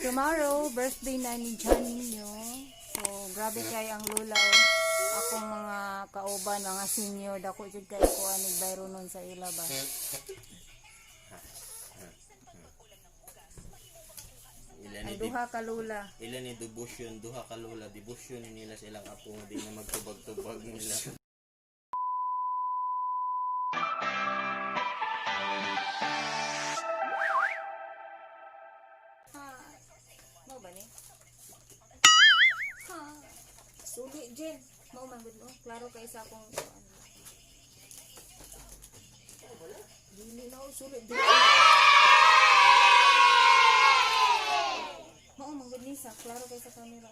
Tomorrow, birthday na ni John ninyo. So, grabe kay ang lula oh. Akong mga kauban, mga senior, dako jud kay ko anig bayro nun sa ila ba. Ila Ang ni duha ka lula. ila ni devotion, duha ka lola, devotion ni nila sa ilang apo nga di na magtubag-tubag nila. Mao ba ni? Ha. Suli Jen. Mao man gud no. Klaro kay sa akong ano. Dili na ako sulit. Dili. Mao man gud ni sa klaro kay sa camera.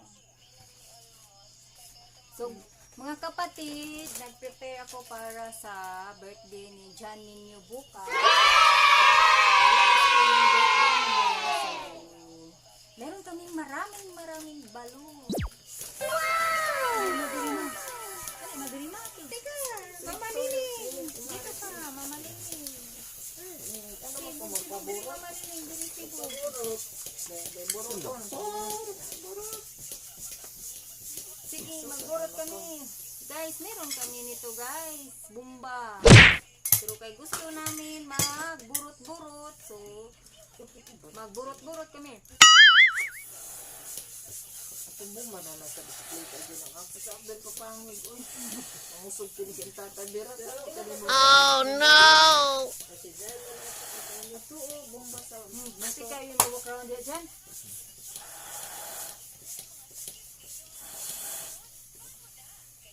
So, mga kapatid, nag-prepare ako para sa birthday ni John Ninyo bukas. So, meron kaming maraming maraming balon. Wow! Madali madali ma. Teka, Mama Liling. Dito ka, Mama Liling. Ano mo ko Dili, magpaburot? Mama Liling, dili sigo. Burot. Buroton. Burot. Sige, magburot kami. Guys, meron kami nito, guys. Bumba. Pero kay gusto namin magburot-burot. So, magburot-burot kami. Atong buma na nasa bisikleta dyan ang ako sa abdal papangig. Uy, Mangusog kini si tata bira. Oh no! Kasi dahil wala sa katano. Ito, oh, bomba sa... Mati kayo yung mawak round dyan.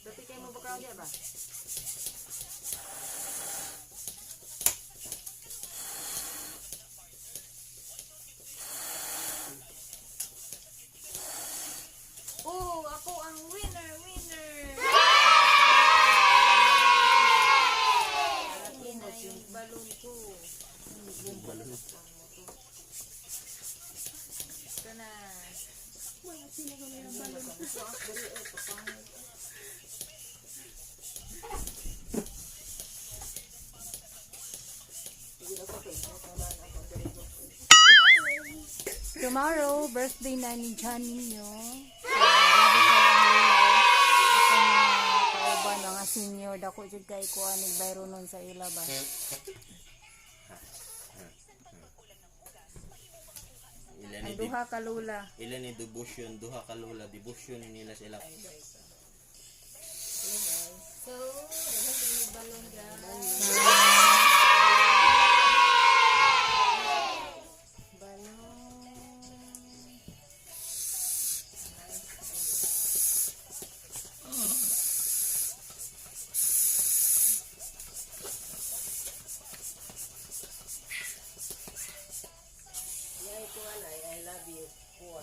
Dati kayo mo round dyan ba? Oh, ako ang winner, winner! Malaki na yung balon ko. Ito na. Tomorrow, birthday na ni John ninyo. So, grabe kay ang lula. Akong mga kauban, mga senior, dako jud kay ko anig bayro nun sa ila ba. Ila ni Ang duha ka lula. ila ni devotion, duha ka lola, devotion ni nila sa ilang So, daghan kay balon guys. Balon. Yay ko anay, I love you. Kuha.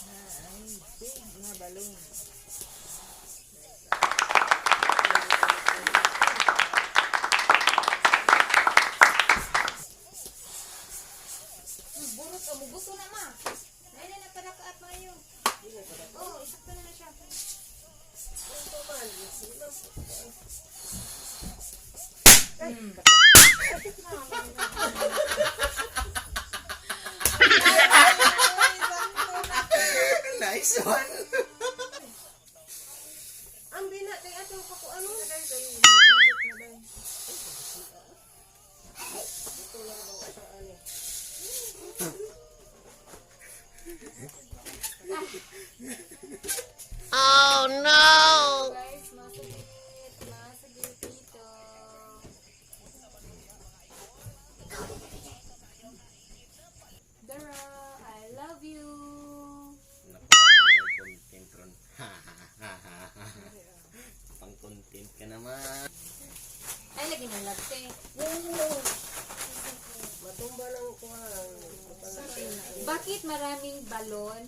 Na, ay, big na balloon. Burot o mugusto na ma. Ay na nagpadakaat maayo. Oh, isakto na na siya. Nice one. Ang bina kay ato pa ko ano. Oh no! Guys, masagit, masagit dito. Dara, I love you. Nakuha niya yung content ron. Pang content ka naman. Ay, lagi ng latte. Matumba lang kuha. Bakit maraming balon?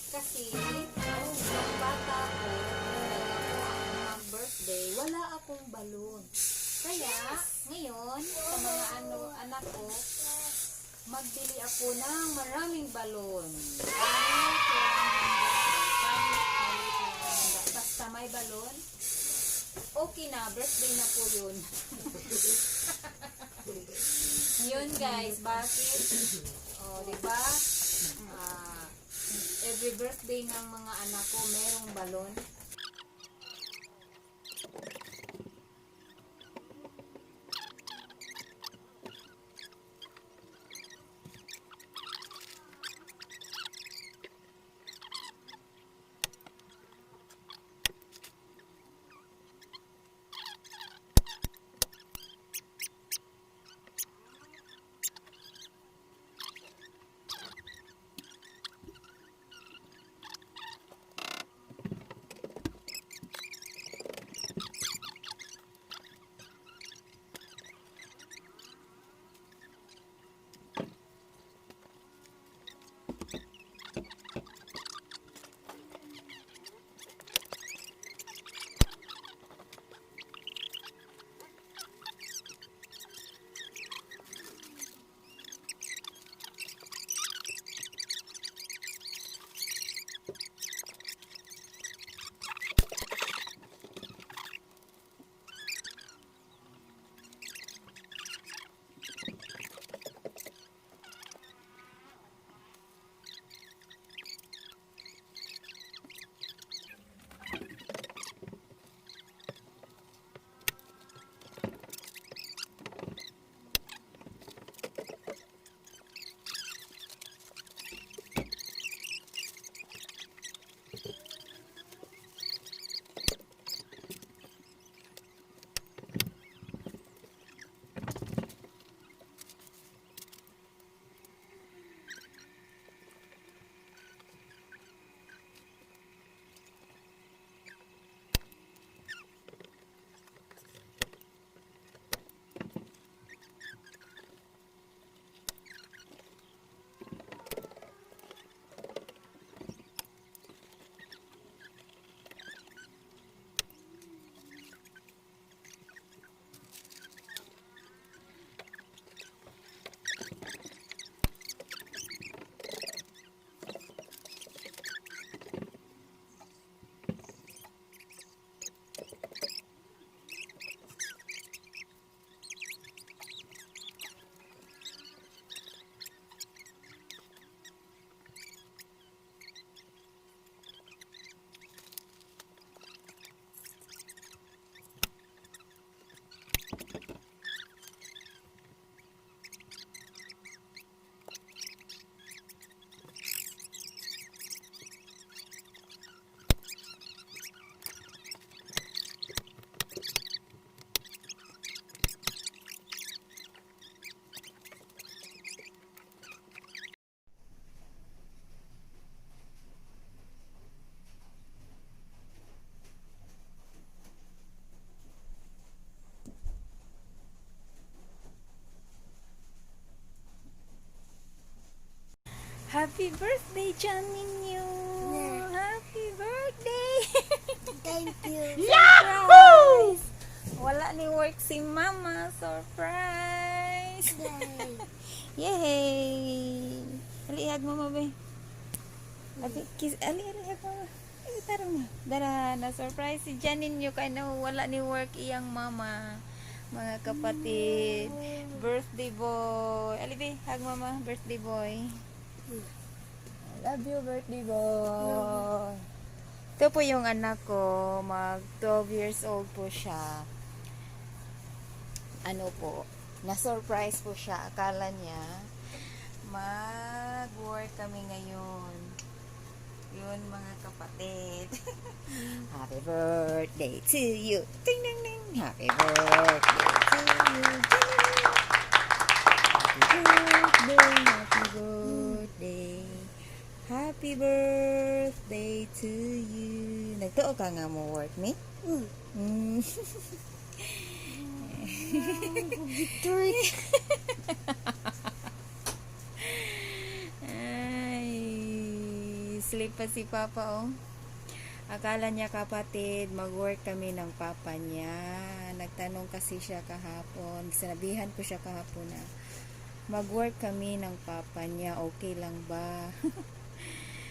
Kasi, nung bata ko, nung ako ang birthday, wala akong balon. Kaya, ngayon, sa mga ano, anak ko, magbili ako ng maraming balon. Kahit walang handa, kahit maliit lang ang handa. Basta may balon, Okay na, birthday na po yun. Yun guys, bakit? O, di ba? Ah, every birthday ng mga anak ko, merong balon. Happy birthday, Jaminyo! Happy birthday! Thank you. Yahoo! Wala ni work si Mama. Surprise! Yay! Ali, hug mama, be. Ali, kiss. Ali, ali, hug mama. Ali, tara na. Dara, na-surprise si Janinyo kay na wala ni work iyang mama. Mga kapatid. Birthday boy. Ali, be, hug mama. Birthday boy. I love you, birthday boy. Ito po yung anak ko. Mag 12 years old po siya. Ano po, na-surprise po siya. Akala niya, mag-work kami ngayon. Yun mga kapatid. Happy birthday to you. Ding, ding, ding. Happy birthday to you. Ding, ding, ding. Happy birthday, happy birthday. Happy birthday to you. Nagtuo ka nga mo work ni? Mm. Victory. Ay, sleep pa si Papa oh. Akala niya kapatid, mag-work kami ng papa niya. Nagtanong kasi siya kahapon. Sinabihan ko siya kahapon na mag-work kami ng papa niya. Okay lang ba?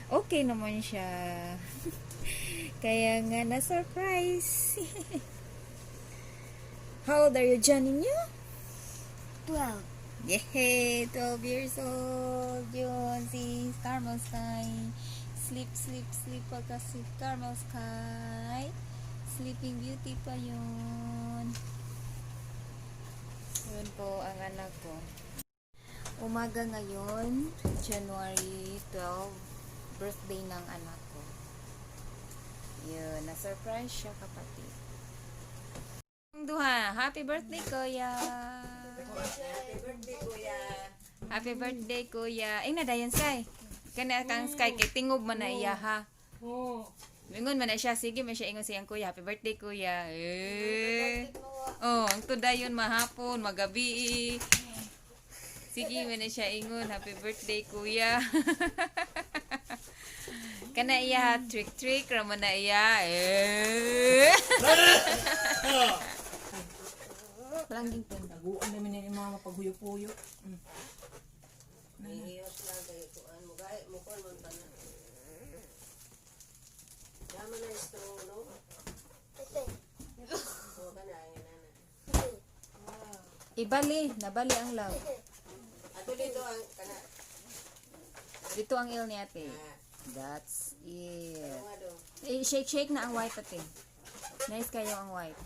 Okay naman siya. Kaya nga na-surprise. How old are you, Johnny? Niyo? 12. Yay! 12 years old. Yun, si Carmel Sky. Sleep, sleep, sleep pa kasi Carmel Sky. Sleeping Beauty pa yun. Yun po ang anak ko. Umaga ngayon, January 12, birthday ng anak ko. Yun, na-surprise siya, kapatid. Duha, happy birthday, Kuya! Happy birthday, Kuya. Ay, nadayon, Sky. Kana kang Sky, kay tingob man na iya, ha? Oo. Ingon man na siya. Sige, man siya ingon siyang kuya. Happy birthday, Kuya. Eh. Oh, ang tudayon mahapon, magabi. Sige, man na siya ingon. Happy birthday, Kuya. Kana iya, ha? Trick, trick. Raman na iya. Eh. Walang gintin. Taguan namin ni mama paghuyo-puyo. Ibali, nabali ang love. Dito ang il ni ate. That's it. Eh, shake shake na ang white, ate. Nice kayo ang white.